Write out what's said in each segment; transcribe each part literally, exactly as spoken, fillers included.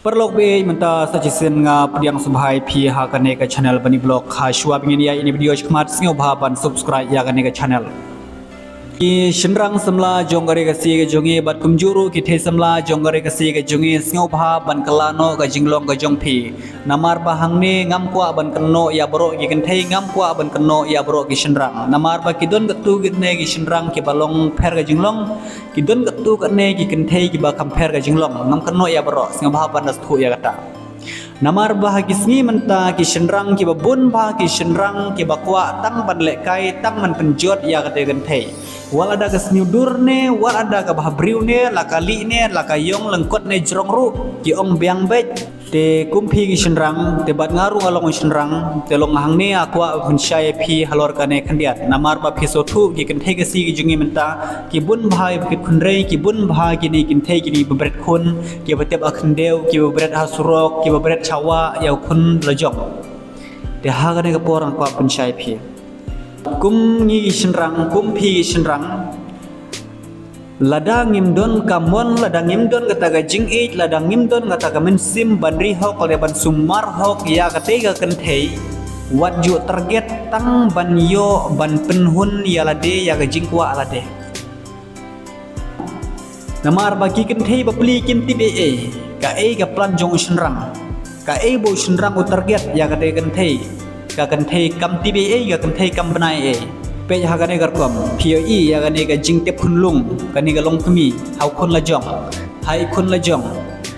Paralok baieit, mynta sa shisien nga pdiang sngewbha ïa phi ha kane ka channel Bani Vlog. Ha shuwa ba ngin ïa ïa ine i video shakhmat, sngewbha ban subscribe ïa kane ka channel. Ki shynrang samla jong ka ri Khasi ka jong ngi bad kumjuh ruh ki thei samla jong ka ri Khasi ka jong ngi, sngewbha ban kylla noh ka jinglong ka jong phi. Namar ba hangne ngam kwah ban kynnoh ïa baroh ki kynthei, ngam kwah ban kynnoh ïa baroh ki shynrang. Namar ba ki don katto katne ki shynrang kiba long pher ka jinglong, ki don katto katne ki kynthei kiba kham pher ka jinglong. Ngam kynnoh ïa baroh, sngewbha ban da sngewthuh ïa kata. Namar ba ha ki sngi mynta ki shynrang kiba bun bha, ki shynrang kiba kwah tang ban lehkai, tang ban pynjot ïa kata ka kynthei. Wat la da ka sniewdur ne, wat la da kaba ha briew ne, la kali ne, la ka ïong lyngkot ne jrong ruh, ki ong biang beit. Te kum phi ki shynrang, te bad nga ruh nga long shynrang, te long hangne nga kwah pynshai ïa phi halor kane khyndiat. Namar ba phi sngewthuh ki kynthei Khasi ki jong ngi mynta, ki bun bha ïa ki khun rei, ki bun bha kine ki kynthei kine ba bret khun, kiba tep ha khyndew, kiba bret ha surok, kiba bret shawah ïa u khun lajong. Te ha kane ka por nga kwah pynshai ïa phi. Kum ngi ki shynrang, kum phi ki shynrang, lada ngim don ka mon, lada ngim don kata ka jingïeit, lada ngim don kata ka mynsiem ban ri hok lane ban sumar hok ïa kata ka kynthei, wat ju target tang ban ïoh ban pynhun ïa lade ïa ka jingkwah lade. Namar ba ki kynthei bapli kim tip ei ei, kaei ka plan jong u shynrang, kaei ba u shynrang u target ïa kata ka kynthei. Ka kynthei kam tip ei ei, ka kynthei kam bna ei ei. Peit ha kane ka rukom, phi ïohi ïa kane ka jingtep khunlung, kane ka longkmie ha u khun lajong, ha i khun lajong.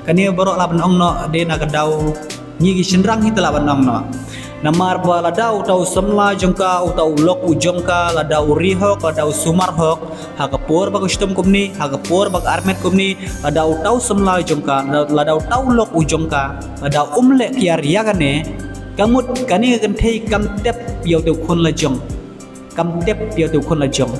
Kane baroh lah ban ong noh, dei na ka daw ngi ki shynrang hi te lah ban ong noh. Namar ba lada uta u samla jong ka, uta u lok u jong ka, lada u ri hok, lada u sumar hok, ha ka por ba ka shitom kumne, ha ka por ba ka armet kumne, lada uta u samla jong ka, lada uta u lok u jong ka, lada um leh kiar ïa kane, ka mut kane ka kynthei kam tep ïa uta u khun lajong. Kam tep ïa uta u khun lajong.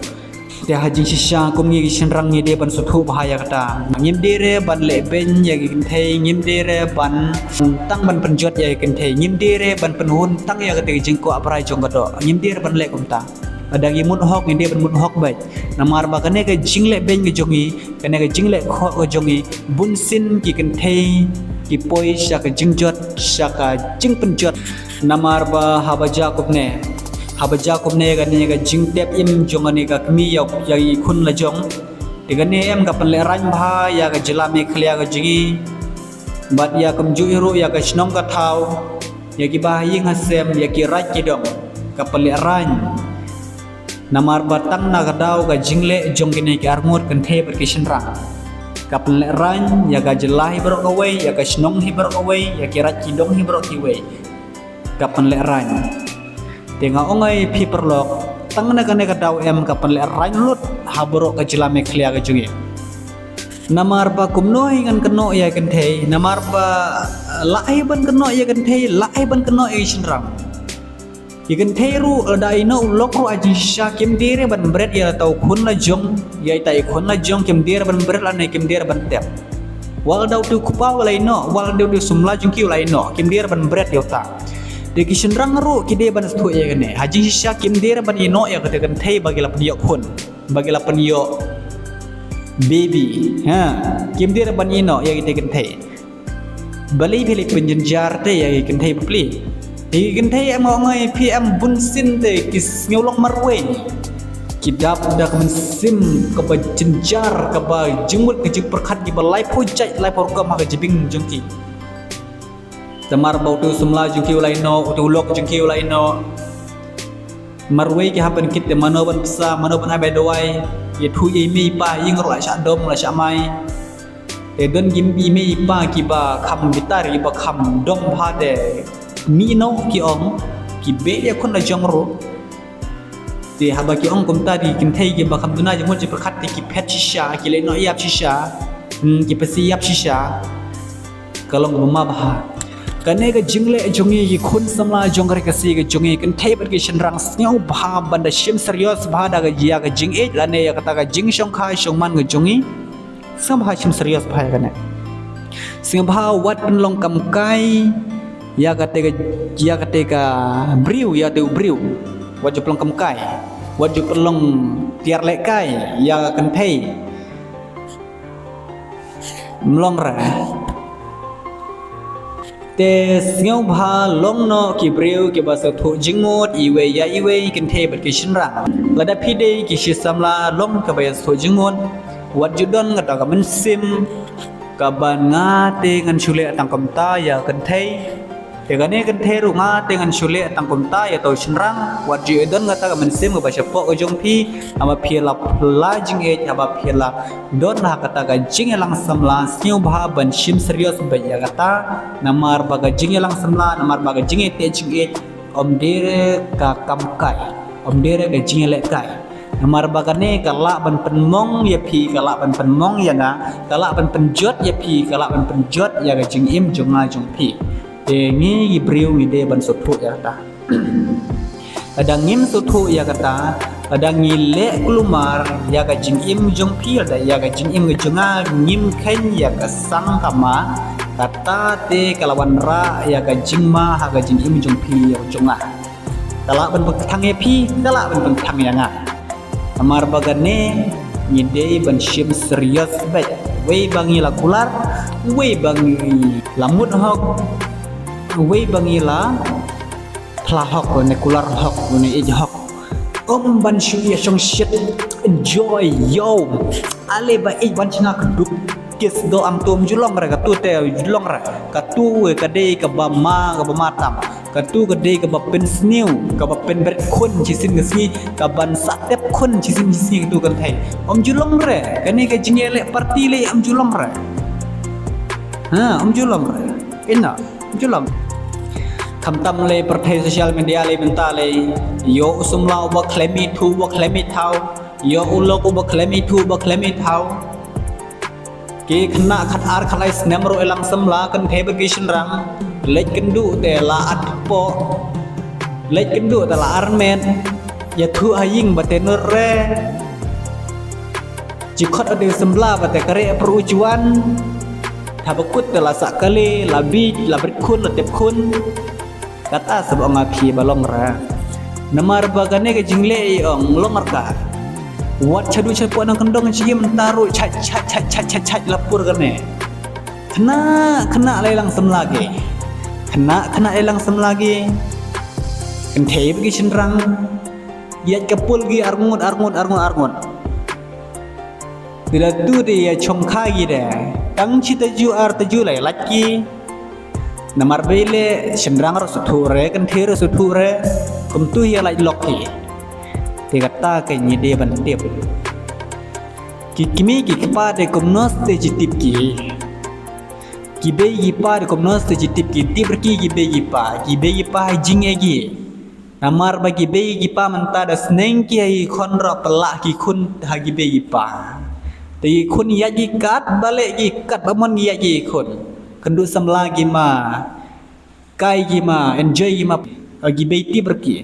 Te ha jingshisha kum ngi ki shynrang ngi dei ban sngewthuh bha ïa kata. Ngim dei re ban leh beiñ ïa ki kynthei, ngim dei re ban tang ban pynjot ïa ki kynthei, ngim dei re ban pynhun tang ïa kata ka jingkwah brai jong ka doh. Ngim dei re ban leh kumta. Lada ngi mut hok ngi dei ban mut hok beit. Namar ba kane ka jingleh beiñ ka jong ngi, kane ka jingleh khoh ka jong ngi, bunsien ki kynthei ki poi sha ka jingjot, sha ka jingpynjot. Namar ba haba jia kumne, haba jia kumne kane ka jingtep im jong kane ka kmie ïa, ïa i khun lajong. Te kane em ka pynlehraiñ bha ïa ka jylla Meghalaya ka jong ngi. Bad ïa kumjuh hi ruh ïa ka shnong ka thaw, ïa ki bahaïing hasem, ïa ki raid ki dong. Ka pynlehraiñ. Namar ba tang na ka daw ka jingleh jong kine ki arngut kynthei bad ki shynrang, ka pynlehraiñ ïa ka jylla hi baroh kawei, ïa ka shnong hi baroh kawei, ïa ki raid ki dong hi baroh kiwei. Ka pynlehraiñ. Te nga ong ïa phi paralok, tang na kane ka daw em ka pynlehraiñ lut ha baroh ka jylla Meghalaya ka jong ngi. Namar ba kumno hi ngan kynnoh ïa kynthei, namar ba lah hi ban kynnoh ïa kynthei, lah hi ban kynnoh ïa shynrang. Ki kynthei ruh lada ïehnoh u lok ruh ha jingshisha kim dei re ban bret ïa uta u khun lajong, ïa ita i khun lajong kim dei re ban bret lane kim dei re ban tep. Wat lada uta u kpa u la ïehnoh, wat lada uta u samla jong ki u la ïehnoh, kim dei re ban bret ïa uta. Te ki shynrang ruh ki dei ban sngewthuh ïa kane. Ha jingshisha kim dei re ban ïehnoh ïa kata ka kynthei ba ki la pynïoh khun, ba ki la pynïoh baby. Ha, kim dei re ban ïehnoh ïa kata ka kynthei. Balei phi leh pynjynjar te ïa ki kynthei bapli? Ïa ki kynthei em nga ong ïa phi em bunsien te ki sngew long marwei. Ki dap da ka mynsiem kaba jynjar, kaba jingmut ka jingpyrkhat kiba laiphew jait laiphew rukom ha ka jabieng jong ki. Namar ba uta u samla jong ki u la ïehnoh, uta u lok jong ki u la ïehnoh. Marwei ki hap ban kit te mano ban bsa, mano ban ai bai dawai. Ïathuh ïa i mei i pa, ïing ruh la shah dom la shah mai. Te don ki mei i pa kiba kham bitar, kiba kham dom bha te mih noh ki ong, ki beh ïa khun lajong ruh. Te haba ki ong kumta te ki kynthei kiba kham duna jingmut jingpyrkhat te ki phet shisha, ki leh noh ïap shisha, hmm, ki pasi ïap shisha. Ka long kaba ma bha. Kane ka jingleh jong ngi ki khun samla jong ka ri Khasi ka jong ngi, kynthei bad ki shynrang, sngewbha ban da shim serious bha da ka ïa ka jingïeit lane ïa kata ka jingshongkha shongman ka jong ngi. Sngewbha shim serious bha ïa kane. Sngewbha wat pynlong kam kai ïa kata ka, ïa kata ka briew, ïa kata u briew. Wat ju pynlong kam kai. Wat ju pynlong tiar lehkai ïa ka kynthei. Mlong re. Te sngewbha long noh ki briew kiba sngewthuh jingmut iwei ïa iwei, kynthei bad ki shynrang. Lada phi dei ki shi samla long kiba ïa sngewthuh jingmut, wat ju don kata ka mynsiem kaban nga te ngan shu leh tang kumta ïa kynthei. Te kane kynthei ruh nga te ngan shu leh tang kumta ïa to shynrang, wat ju don kata ka mynsiem kaba shapoh ka jong phi, haba phi la pla jingïeit, haba phi la don ha kata ka jingïalang samla, sngewbha ban shim serious bad ïa kata, namar ba ka jingïalang samla, namar ba ka jingïeit te jingïeit, ym dei re ka kam kai, ym dei re ka jingïaleh kai. Namar ba kane ka lah ban pynmong ïa phi, ka lah ban pynmong ïa nga, ka lah ban pynjot ïa phi, ka lah ban pynjot ïa ka jingim jong nga jong phi. Te ngi ki briew ngi dei ban sngewthuh ïa kata. Lada ngim sngewthuh ïa kata, lada ngi leh kulmar ïa ka jingim jong phi, lada ïa ka jingim ka jong nga ngim kheiñ ïa ka sang kama, kata te ka la wanrah ïa ka jingma ha ka jingim jong phi ïa jong nga. Ka lah ban pynthang ïa phi, ka lah ban pynthang ïa nga. Namar ba kane ngi dei ban shim serious bad. Wei ba ngi la kular, wei ba ngi la mut hok, wei ba ngi la phla hok, ne kular hok, ne ïeit hok. Ym ban shu ïa shong shit, enjoy, yo. Ale ba ïeit ban shu nga kdup. Kis do ang tu ym ju long re, katu te ju long re. Katu ka dei kaba ma, kaba ma tam. Katu ka dei kaba pynsniew, kaba pynbret khun shisien ka sngi, kaban sah tep khun shisien ka sngi katu kynthei. Ym ju long re, kane ka jingïaleh party lei ym ju long re. Ha, ym ju long re. Ina, ym ju long. Khamtam lei pyrthei social media lei mynta lei. Ïoh u samla uba khlem ithuh, uba khlem ithaw. Ïoh u lok uba khlem ithuh, uba khlem ithaw. Ki khynnah khatar khatlai snem ruh ïalang samla, kynthei bad ki shynrang. Leit kynduh te la at poh. Leit kynduh te la armet. Ïathuh ha ïing ba te nud re. Jingkhot ade samla ba te kare per ujuan. Haba kut te la sah kali, la bit, la brit khun, la tep khun. Kata sah ba nga phi ba long re. Namar ba kane ka jingleh i ong long re ka. Wat chadu chapoh nang kyndong chi mynta ruh chait chait chait chait chait chait la pur kane. Khynnah khynnah lei lang samla ki. Khynnah khynnah lei lang samla ki. Kynthei bad ki shynrang. Ïaid ka pul ki arngut arngut arngut arngut. Bila tu te ïa chong kha ki de. Tang chi taju ar taju lei lait ki. Namar ba ïaleh shynrang ruh sngewthuh re, kynthei ruh sngewthuh re. Kumtu ïa lait lok ki. Te kata ka ngi dei ban tip. Ki kmie ki kpa de kumno te chi tip ki. Ki bei ki pa de kumno te chi tip ki, tip re ki ki bei ki pa, ki bei ki pa ha jingeh ki. Namar ba ki bei ki pa mynta da sneng ki ha ki khun ruh pynlah ki khun ha ki bei ki pa. Te ki khun ïaid ki kat ba leh ki kat ba mon ki ïaid ki khun. Kynduh samla ki ma. Kai ki ma, enjoy ki ma. Ha ki bei tip re ki.